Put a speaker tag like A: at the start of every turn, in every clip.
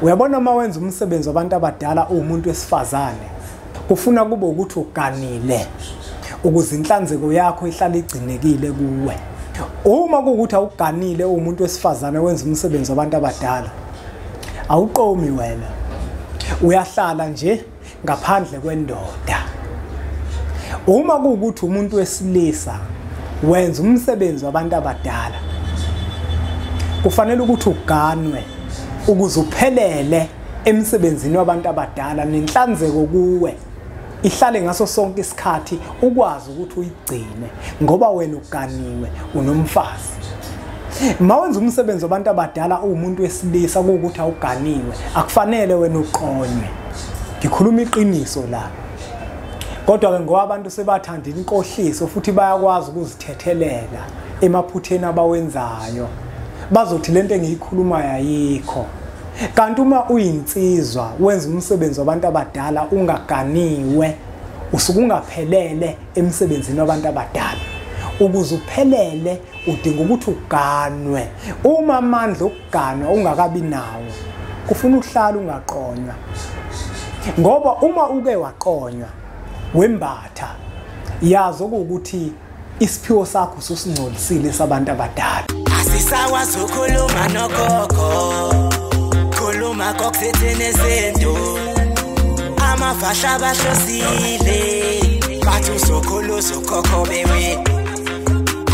A: Uyabona uma wenza umsebenzi wabantu abadala uwumuntu wesifazane, kufuna kube ukuthi uganile ukuze inhlanzeko yakho ihlale igcinekile kuwe. Uma kuwukuthi awuganile uwumuntu wesifazane wenza umsebenzi wabantu abadala, awuqomi wena, uyahlala nje ngaphandle kwendoda. Uma kuwukuthi umuntu wesilisa wenza umsebenzi wabantu abadala, kufanele ukuthi uganwe ukuze uphelele emsebenzini wabantu abadala nenhlanzeko kuwe ihlale ngaso sonke isikhathi, ukwazi ukuthi uyigcine ngoba wena uganiwe unomfazi. Mawenza umsebenzi wabantu abadala uwumuntu wesilisa kuwukuthi awuganiwe, akufanele wena uqonywe. Ngikhuluma iqiniso la. Kodwa ke ngoba abantu sebathanda inkohliso futhi bayakwazi ukuzithethelela emaphutheni abawenzayo, bazothi lento engiyikhulumayo ayikho. Kanti uma uyinsizwa wenza umsebenzi wabantu abadala ungaganiwe, usuke ungaphelele emsebenzini wabantu abadala. Ukuze uphelele udinga ukuthi uganwe. Uma amandla okuganwa ungakabi nawo, kufuna uhlale ungaqonywa, ngoba uma uke waqonywa wembatha, yazi ukuthi isiphiwo sakho usungcolisile sabantu abadala.
B: Asisakwazi ukukhuluma nogogo, khuluma kokuthini izinto, amafasha abahlosile bathi uzokhulu uzokhokho bewe.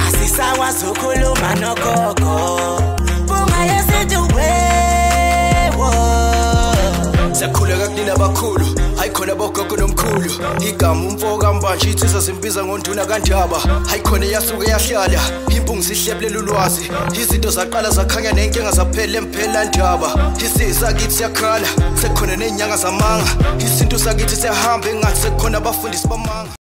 B: Asisakwazi ukukhuluma nogogo, bunga yesintu wewo.
C: Siyakhuleka kunina abakhulu, hayikhona bogogo nomkhulu. Igama umfo kaMbanje insizwa zimbiza ngonduna kaNdaba. Hayikhona yasuke yahlala, impungu zihlebulela ulwazi. Izinto zaqala zakhanya nenkinga zaphela emphela ndaba. Isizwe sakithi siyakhala, sekukhona nezinyanga zamanga. Isintu sakithi siyahamba engathi sekukhona abafundisi bamanga.